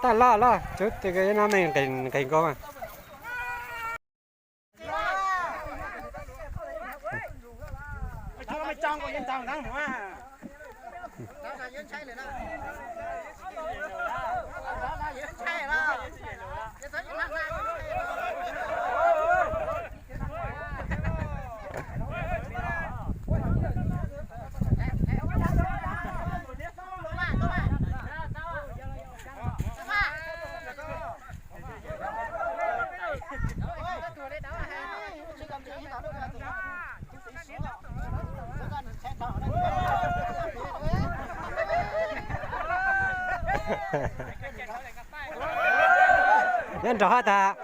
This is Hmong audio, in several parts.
Taj loj loj, cov no me nqis nkaus mas. Nyob nrog hab tas.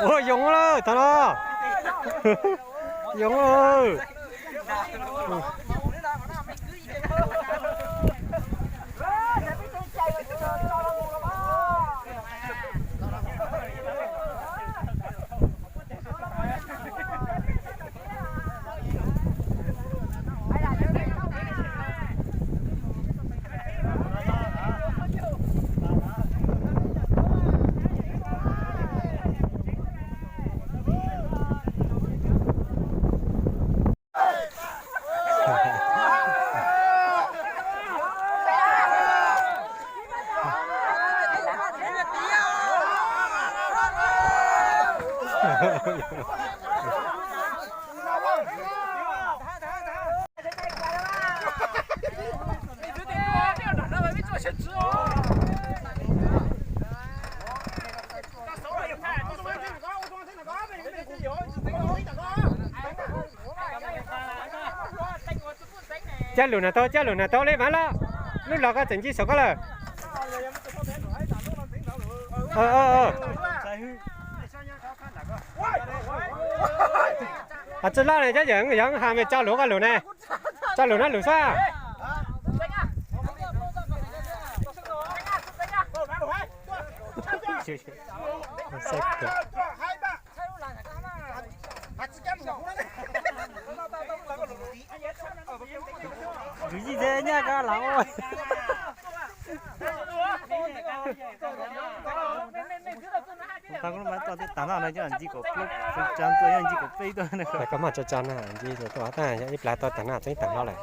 Ua yoov lawm thaum no. Yoov lawm. Caj lug na tau, caj lug na tau li mas lawm. Lub los koj tseem ntsib saum koj lawm. Tsi loj ne, cov yawg yog has me tso lug koj lug ne. Tso lug na lug xwb. Kwv yij thiab nyaj koj lam ua. Tag no coj ntxib kaum plaub, tsa tuaj yog ntxib kaum peb tuaj. Koj muab tsa tsa na, ntxib tuaj tab sis yog ib plag tuaj tag na txeeb tag no lawm.